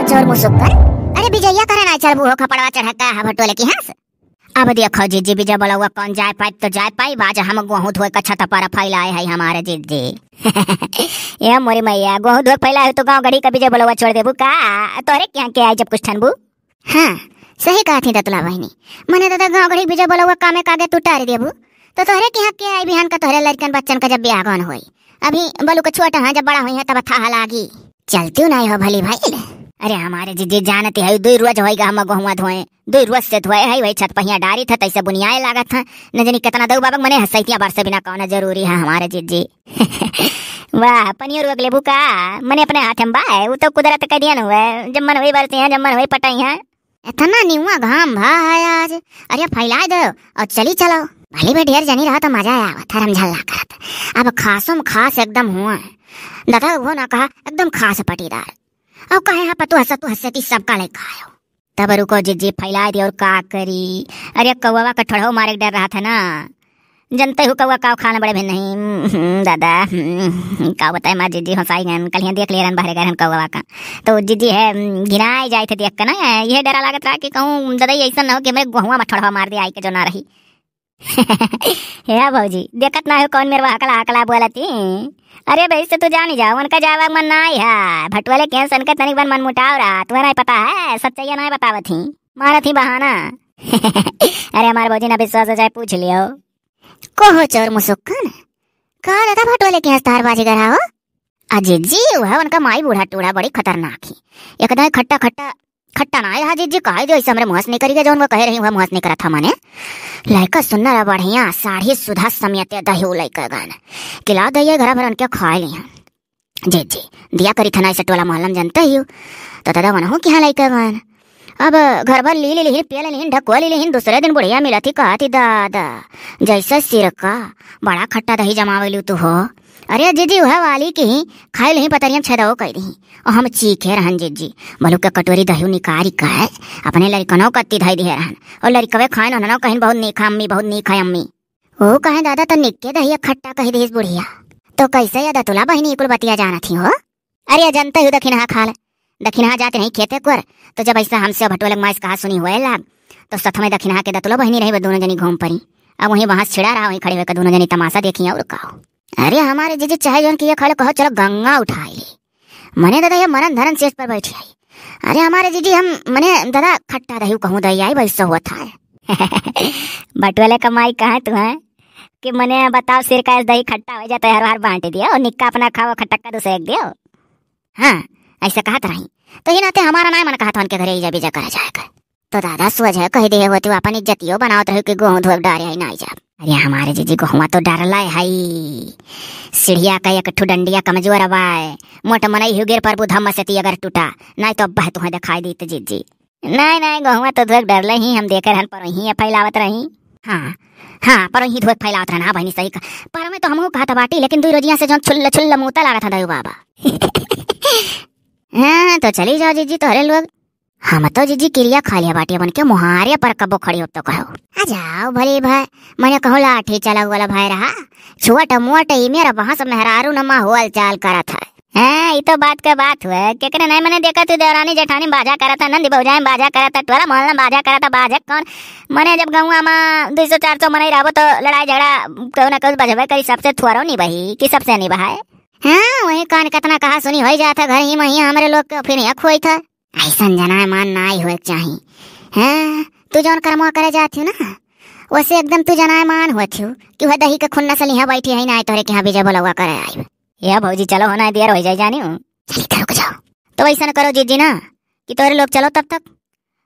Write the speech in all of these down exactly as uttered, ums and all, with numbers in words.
चोर मुसुक्कन, अरे बिजइया करे नाहीं चलबू हो, खपड़वा चढ़ा का है भटोले की हंस। अब देखो जिज्जी, बिजय बोलउआ कौन जाए पाइब तो जाए पाइब, आज हम गोहूँ धोए का छत पर फैलाए है हमारे जिज्जी। ए मोरी मैया, गोहूँ धोए फैलाए हो तो गाँव गढ़ी का बिजय बोलउआ छोड़ देबू का? तोहरे के यहाँ के आई जब कुछ ठनबू? हाँ, सही कहत ही दतुला बहिनी। मने दादा गाँव गढ़ी बिजय बोलउआ कामे कागे तू टार देबू, तो तोहरे के यहाँ के आई बिहान का तोहरे लड़कन बच्चन का जब बियाह गौन होई? अभी बलू के छोट हैं, जब बड़ा होई हैं तब थाह लागी। चलती नाई हो भली भाई। अरे हमारे जिज्जी जानती है, दुई रोज होइगा हम गोहुआ धोए, दुई रोज से धोए है, वही छत पहिया डारी था तैसे बुनियाए लागत था। न जानी कितना दऊ बाबक मने हंसैतिया बार से बिना कौन जरूरी है हमारे जिज्जी। वाह, पनियो रोक लेबू का? मने अपने हाथ में बा, वो तो कुदरत का दिया न हुआ, जब मन वही बरती है, जब मन वही पटाई है। इतना निउआ घाम भा है आज। अरे फैलाए दो और चली चलो। भले भी ढेर जनी रहा तो मजा आया, थरम झल्ला करत। अब खासो में खास एकदम हुआ है। दादा वो ना कहा, एकदम खास पटीदार। अब कहे हाँ पतू हंसा तू हंसे ती सबका लेके आयो। तब रुको जिज्जी, फैलाए दे और का करी। अरे कौवा का ठोड़ो मारे के डर रहा था ना। जनते हो कौवा काव खाना बड़े भी नहीं। हम्म, दादा, हम्म, का बताए मार जिज्जी हंसाई गन, कल यहाँ देख ले रहन बाहरे गए रहन कौवा का। तो जिज्जी है, हम्म, घिनाए जाए थे देख के ना, ये डरा लागत रहा कि कहूँ दादा ये ऐसा ना हो कि हमरे गोहुआ में ठोड़वा मार दे आई के जो ना रही। हे भौजी, देखत ना हो कौन मेरे हकला हकला बोलती। अरे भाई से तू जानी जा, उनका जावा मन ना आई है। भटवाले के सन के तनिक बन मन मुटाव रहा, तुम्हें नहीं पता है, सच्चाई नहीं बतावत ही, मारत ही बहाना। अरे हमारे भौजी ना विश्वास हो जाए पूछ लियो। को हो चोर मुसुक्कन? का दादा भटोले के हंस तार बाजीगर हो? अ जिज्जी, वह उनका माई बूढ़ा टूढ़ा बड़ी खतरनाक ही। एकदम खट्टा खट्टा, खट्टा ना रहा जिज्जी, कहे जो ऐसे हमरे मुहस नहीं करिए, जौन वो कहे रही वह मुहस नहीं करत था मने। लड़का सुन्नर बढ़िया, साड़ी सुधा समेते दही उ लड़का गान। किला दइए घर भर उनके खाए लिया। जी, जी, दिया करी था ना, ऐसे टोला मोहल्ला में जानते ही हो। तो दादा वनहु के यहाँ लइके गन। अब घर भर ली ली लिहिन, पिया ली लिहिन, ढकुआ ली लिहिन, दूसरे दिन बुढ़िया मिला थी, कहा थी, "दादा, जैसे सिरका, बड़ा खट्टा दही जमावेलू तू हो।" अरे जिज्जी, वह वाली की ही खाए लिही पतरिया में छेदो कह दी। और हम चीखे रहन जिज्जी, बलू के कटोरी दही निकारी का है, अपने लड़कनों कत्ती धई दिए रहन। और लड़कवे खाए उन्होंने कहिन, "बहुत नीक है अम्मी, बहुत नीक है अम्मी।" ओ कहे, "दादा, तो निक्के दहिया खट्टा कह दीस बुढ़िया।" तो कैसे ये दतुला बहिनी कुल बतिया जानत ही हो? अरे जनते हो दखिनहा खाल, दखिनहा जाते नहीं खेते कुर, तो जब ऐसा हमसे भटोलक माइस कहा सुनी हुए लाग, तो सथ में दखिनहा के दतुला बहिनी रही, वो दोनों जनी घूम पड़ी। अब वहीं वहां छिड़ा रहा, वहीं खड़े होकर दोनों जनी तमाशा देखी और कहो। अरे हमारे जीजी चाहे जौन किए खाले कहो, चलो गंगा उठाए ली। मने दादा ये मरन धरन सेज पर बैठी आई। अरे हमारे जीजी हम मने दादा खट्टा दही कहूँ दही आई वैसे हुआ था। बटुअले कमाई कहाँ तू है कि मने बताओ सिर का दही खट्टा हो जाता है, हर बार बांट दियो और निक्का अपना खाओ खटक्का दूसरे एक दियो। हाँ, ऐसे कहत रही। तो ही नाते हमारा नाय मन कहत उनके घरे इजा बिजा करा जाए कर। तो दादा सोझे कह दे होती अपन इज्जतियो बनावत रहे कि गोहूँ धोब डारे आई ना जा। अरे हमारे जीजी गोहुआ तो डरला है। सीढ़िया का एक ठो डंडिया कमजोर बाय। मोट मनई हुगिर पर बुधा मसती अगर टूटा, नहीं तो बह तुहें दिखाई दीत जीजी। नहीं, नहीं, गोहुआ तो धोक डरले ही, हम देखे रहन पर ही फैलावत रही। हाँ, हाँ, पर ही धोक फैलावत रहन, हाँ बहनी सही का। पर में तो हमहू कहत बाटी, लेकिन दुई रोजिया से जौन छुल्ल छुल्ल मूता लागत है दयू बाबा। हाँ, तो चली जाओ जीजी तोहरे लोग। हम तो जीजी किरिया खा लिया बाटी, अपन के मुहारे पर कबो खड़ी होत तो कहो। आ जाओ भले भाई, मने कहूँ लाठी चला वाला भाई रहा। छोट मोट ई मेरा बहस मेहरारू न माहौल चाल करत है। हाँ, ई तो बात के बात हुए। केकरे नहीं मने देखा तू देवरानी जेठानी बाजा करत है, नंदी भौजाई बाजा करत है, टोला मोहल्ला बाजा करत है, बाजे कौन? मने जब गौवा में दुई सौ चार सौ मनई रहबो तो लड़ाई झगड़ा कहू ना कहू बजबे करी, सबसे थोड़ो नहीं बही कि सबसे नहीं बहाए। हाँ, वही कान कितना कहा सुनी हो जाता घर ही में ही हमरे लोग के फिर यहाँ खोई था। ऐसन जनायमान नाई होए के चाही। हैं? तू जौन करमवा करे जात हूँ ना, वैसे एकदम तू जनायमान होत हूँ कि वह दही के खुन्ना से लिहा बैठी है ना, तोहरे के यहाँ बीजा बोलवा करे आइब। ए भौजी, चलो हो ना, देर हो जाए जानी हूँ। चली तो रुक जाओ। तो वैसा न करो जीजी ना कि तोहरे लोग चलो तब तक।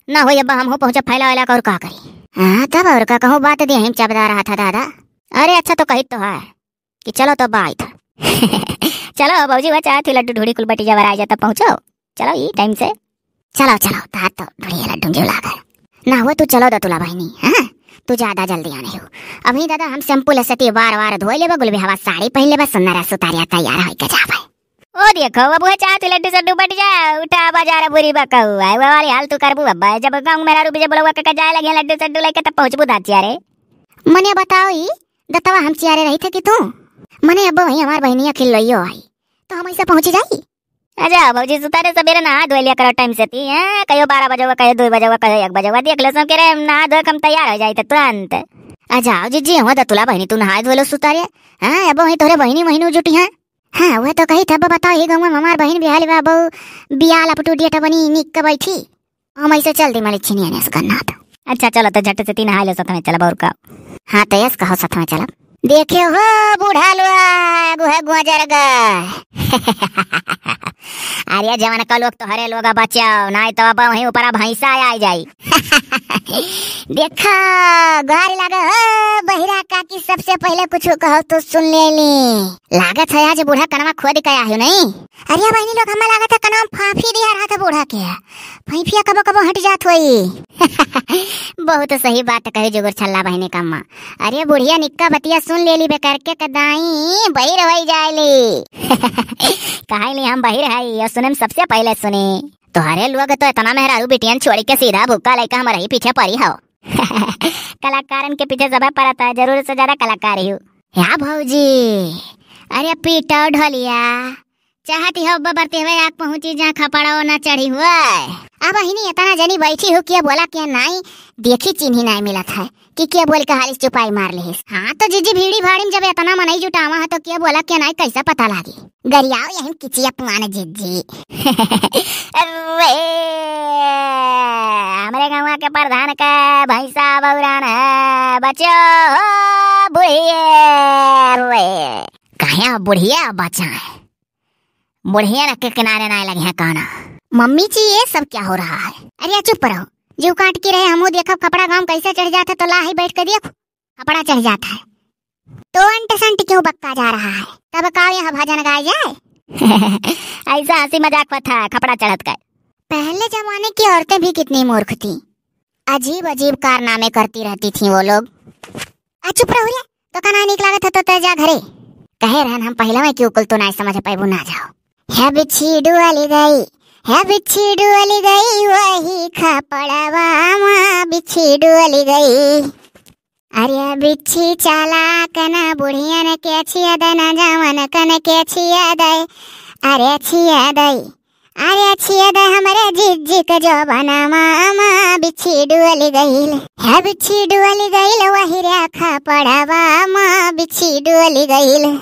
ना हो अब्बा, हम हो पहुँचा फैला वैला का और का करी। हाँ, तब और का कहूँ, बात दे हम चबदा रहा था दादा। अरे अच्छा तो कही तो है। कि चलो तो बाय था। चलो भौजी, वह चाहत ही लड्डू ढूढ़ी कुल बटी जबर आ जाता, पहुँचो। चलो ई टाइम से। चलो, चलो, ता तो ढूढ़ी लड्डू जो लागे। ना हुआ तू चलो दतुला बहिनी, हाँ? तू ज्यादा जल्दी आने हो। अभी दादा हम शैम्पू ले सती बार बार धोए लेबा, गुलबी हवा साड़ी पहन लेबा, सुंदर सुतारिया तैयार होके जाबे। ओ देखो, अब वह चाहत ही लड्डू सड्डू बटी जा, उठा बाजार बुरी बकऊ। आए वो वाली हाल तू करबू अब्बा, जब गाँव में रू बीजे बोलवा के जाए लगे लड्डू सड्डू लेके तब पहुँचबू दाचिया रे। मने बताओ ई, दतवा हम चियारे रही थे कि तू? मने अब वही हमार बहनिया खिल्लोइयो आई, तो हम ऐसे पहुँची जाई? अच्छा भौजी, सुतारे सबेरे नहा धोए लिया करो टाइम से ती, हैं? कहियो बारह बजे हुआ, कहियो दो बजे हुआ, कहियो एक बजे हुआ। देख लो सब के रे, नहा धोए के हम तैयार हो जाई थे तुरंत। अच्छा जिज्जी, हुआ दतुला बहिनी, तू नहाए धोए लो सुतारे, हाँ? अब वहीं तोहरे बहिनी वहीं जुटी हैं। हाँ, वह तो कही था, अब बताओ, ही गाँव में हमार बहिन बिहाली बा, बहू बियाह लपटू डेट बनी निक के बैठी। हम ऐसे चल दी मलिक छिनिया ने से करना था। अच्छा चलो, तो झट से तीन हाले साथ में चलब और का। हाँ, तो यस कहो साथ में चलब। देखे हो बूढ़ा लोग, गुहे गुजर गए। अरे जवन का लोग तोहरे लोग बचाओ, नहीं तो अब वहीं ऊपर भैंसा आ जाई। देखो, गोहारी लागे हो बहिरा काकी, सबसे पहले कुछ कहो तो सुन ले ली। लागत है आज बूढ़ा कनवा खोद के आयो नहीं। अरे बहिनी लोग, हमें लागत है कनवा में फांफी दिया रहा था बूढ़ा के। फैफिया कबो कबो हट जात होई। बहुत सही बात कही जुगुर छल्ला बहिनी का अम्मा। अरे बुढ़िया निक्का बतिया सुन लेली बे करके कदाई बहिर होई जाएली। कहाई ली हम बहिर है, ये सुने में सबसे पहले सुनी। तोहरे लोग तो इतना मेहरारू बिटियन छोड़ के सीधा भूखा लइका हमारे ही पीछे पड़ी हो। कलाकारन के पीछे सबे परत है, जरूरत से ज्यादा कलाकार ही हो। या भौजी, अरे पीटो ढोलिया, चाहती हो बबरते हुए आग पहुंची जहाँ खपड़ो न चढ़ी हुए। अब हिनी इतना जनी बैठी हो, के बोला के नाई, देखी चिन्ही नाई मिलत है कि के बोल के हालिस चुपाई मार लेहिस। हाँ तो जिज्जी, भीड़ी भाड़ी में जब इतना मनई जुटावा है तो के बोला के नाई कैसे पता लागी? गरियाओ यही किचिया पुआन जिज्जी। अरे, हमरे गाँव के प्रधान का भैंसा बौरान है, बच्चो हो बुढ़िया रे। कहे बुढ़िया बचा है, बुढ़िया के किनारे ना लगे हैं कहना। मम्मी जी, ये सब क्या हो रहा है? अरे चुप रहो, जीव काट के रहे, हमू देखब खपड़ा गाँव कैसे चढ़ जाता तो ला ही बैठ के देख, खपड़ा चढ़ जाता है। तो अंट संट क्यों बक्का जा रहा है? तब का यहाँ भजन गाए जाए? ऐसा हंसी मजाक हुआ था खपड़ा चढ़त का। पहले जमाने की औरतें भी कितनी मूर्ख थीं, अजीब अजीब कारनामे करती रहती थीं वो लोग। आ चुप रहो रे, तो कना निक लागत है तो तय जा घरे। कहे रहन हम पहले में क्यों कुल तो ना समझ पाबू ना जाओ। है बिच्छी डुअली गई, है बिच्छी डुअली गई, वही खपड़वा मा बिच्छी डुअली गई। अरे बिच्छी चाला कना बुढ़ियन के छिया दे ना जवन कन के छिया दे, अरे छिया दे, अरे छिया दे हमरे जिज्जी के जो बना मामा बिच्छी डुअली गईल, है बिच्छी डुअली गईल वही रे खपड़वा मा बिच्छी डुअली गईल।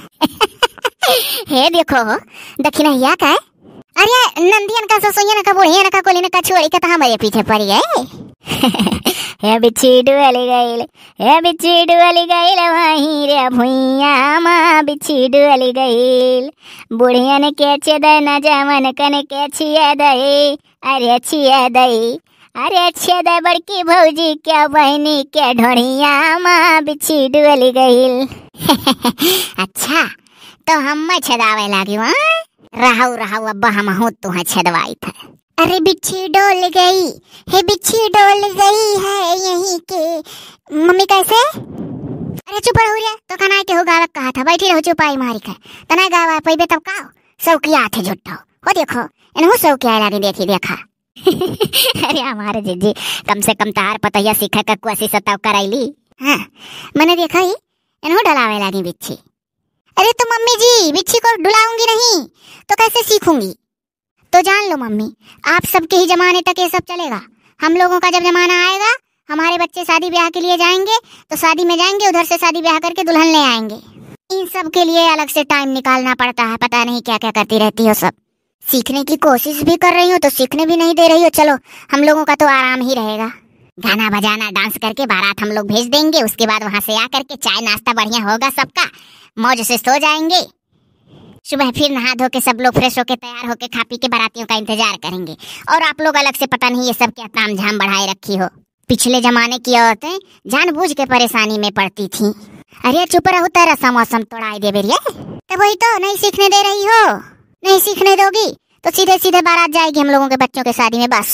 हे देखो हो, दखिनहिया का है? अरे नंदियन का, ससुइयन का, बुढ़ियन का, कोलिन का छोड़ी के तो हमारे पीछे पड़ी है। हे बिच्छी डुअली गईल, हे बिच्छी डुअली गईल, वहीं रे भुइया मा बिच्छी डुअली गईल। बुढ़ियन के छेद न जवन कन के छिया दई, अरे छिया दई, अरे छेद बड़की भौजी के बहिनी के ढोढ़िया मा बिच्छी डुअली गईल। अच्छा, तो हम छेदावे लागी वहाँ। रहू रहू अब्बा, हमहू तुहे छेदवाई थे। अरे बिच्छी डोल गई, हे बिच्छी डोल गई है यहीं के। मम्मी कैसे? अरे चुप रहो रे, तो कनाई के हो गावक कहा था, बैठी रहो चुपाई मारी के। तना गावा पैबे तब का? सौकिया थे झुट्ठो। हो देखो, इनहू सौकिया लागे देखी देखा। अरे हमारे जिज्जी, कम से कम तार पतैया सीखे का कोशिश तो करैली। हाँ, मैंने देखा ही, इनहू डलावे लागी बिच्छी। अरे तो मम्मी जी, बिच्छी को डुलाऊंगी नहीं तो कैसे सीखूंगी? तो जान लो मम्मी, आप सबके ही जमाने तक ये सब चलेगा। हम लोगों का जब जमाना आएगा, हमारे बच्चे शादी ब्याह के लिए जाएंगे तो शादी में जाएंगे, उधर से शादी ब्याह करके दुल्हन ले आएंगे। इन सब के लिए अलग से टाइम निकालना पड़ता है, पता नहीं क्या क्या करती रहती हो सब। सीखने की कोशिश भी कर रही हो तो सीखने भी नहीं दे रही हो। चलो, हम लोगों का तो आराम ही रहेगा। गाना बजाना, डांस करके बारात हम लोग भेज देंगे, उसके बाद वहां से आ करके चाय नाश्ता बढ़िया होगा सबका, मौज से सो जाएंगे। सुबह फिर नहा धो के सब लोग फ्रेश होके तैयार होके खा पी के बारातियों का इंतजार करेंगे। और आप लोग अलग से पता नहीं ये सब क्या ताम झाम बढ़ाए रखी हो। पिछले जमाने की औरतें जानबूझ के परेशानी में पड़ती थीं। अरे चुप रहो, तेरा समोसम तोड़ाई देबे रे। तो वही तो, नहीं सीखने दे रही हो, नहीं सीखने दोगी तो सीधे सीधे बारात जाएगी हम लोगों के बच्चों के शादी में। बस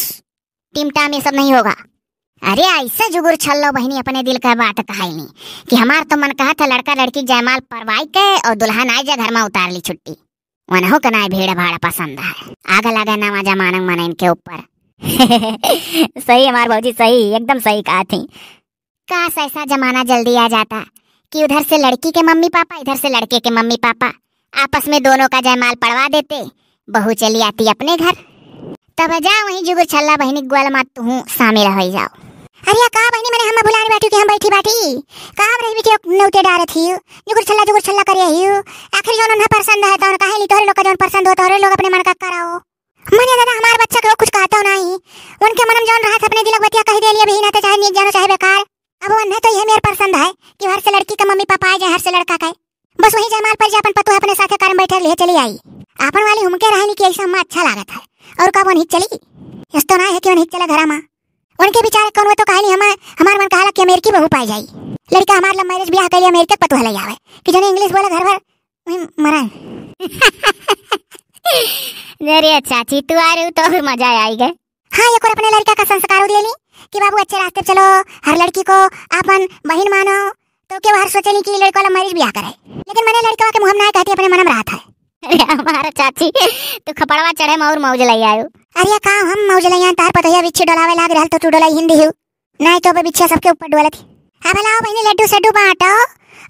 टिमटाम ये सब नहीं होगा। अरे ऐसा जुगुर छल्लो बहिनी, अपने दिल का बात कहाई नहीं कि हमार तो मन कहा था लड़का लड़की जयमाल परवाई के और दुल्हन आई जा घर में उतार ली छुट्टी। वनहु के नाय भीड़ भाड़ पसंद है। आग लगे नवा जमाना मनइन के ऊपर। सही हमार भौजी, सही, एकदम सही कहा थी। काश ऐसा जमाना जल्दी आ जाता कि उधर से लड़की के मम्मी पापा, इधर से लड़के के मम्मी पापा, आपस में दोनों का जयमाल पड़वा देते, बहू चली आती अपने घर। तब जा वहीं जुगुर छल्ला बहिनी ग्वाल मात तुहूँ शामिल होइ जाओ। अरे का बहिनी, मने हम भुलान बाटी कि हम बैठी बाटी? का रही बिटिया नौते डारत ही, जुगुर छल्ला जुगुर छल्ला करे ही। आखिर जौन उन्हें पसंद है तौन काहे ली, तोहरे लोग का जौन पसंद हो तोहरे लोग अपने मन का कराओ। मने दादा हमार बच्चा के कुछ कहता नहीं, उनके मन में जौन रहत है अपने दिलक बतिया कह देली, अभी ना तो चाहे नीक जानो चाहे बेकार। अब उन्हें तो यह मेर पसंद है कि हर से लड़की का मम्मी पापा आ जाए, हर से लड़का का। बस वही जयमाल पर जे अपन पतोह अपने साथे कार में बैठे लिए चली आई। आपन वाली हमके रहनी कि ऐसा अम्मा अच्छा लागत है। और का वो नहीं चली? इस तो ना है कि वो नहीं चला घरा माँ। उनके विचार कौन वो तो कहली हम, हमार मन कहाला कि अमेरिकी बहू पाई जाई। लड़का हमार love marriage ब्याह कइले अमेरिका के पतोह ले आवे कि जने English बोले घर भर वही मरा। अरे चाची तू आ रही तो फिर मजा आई गए। हाँ, एक और अपने लड़का का संस्कार दे ली कि बाबू अच्छे रास्ते पे चलो, हर लड़की को अपन बहिन मानो, तो के हर सोचे नहीं कि लड़का love marriage ब्याह करे। लेकिन मने लड़का के मुँह में ना कहती, अपने मन में रहत है। अरे हमारा चाची, तू खपड़वा चढ़े में और मौज लई आयो। अरे का हम मौज लई आए, तार पतोहिया बिच्छी डोलावे लाग रहल तो तू डोलाई हिंदी हो। नहीं तो अबे बिच्छिया सबके ऊपर डोलत ही। अब लाओ बहिनी लड्डू सड्डू बांटो।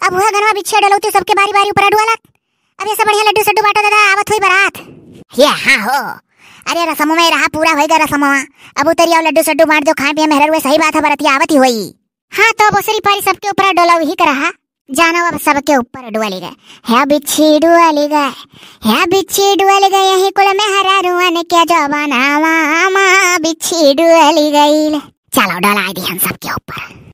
अब हुआ गनवा बिच्छिया डोलौती सबके बारी बारी ऊपर डोलत। अब ये सब बढ़िया लड्डू सड्डू बांटो दादा, आवत हुई बारात। ये हाँ हो। अरे रसमो में रहा पूरा होएगा रसमवा। अब उतरी आओ लड्डू सड्डू बांट दो खाए पिए मेहररुए, सही बात है बरतिया आवत ही होई। हाँ तो बोसरी पारी सबके ऊपर डोलौ ही करा हा। जानो अब सबके ऊपर डोली गए। है बिच्छी डोली गए, है बिच्छी डोली गए, यही कुल मेहररुअन के जो बनावा मा बिच्छी डोली गई। चलो डोलाई दी हम सबके ऊपर।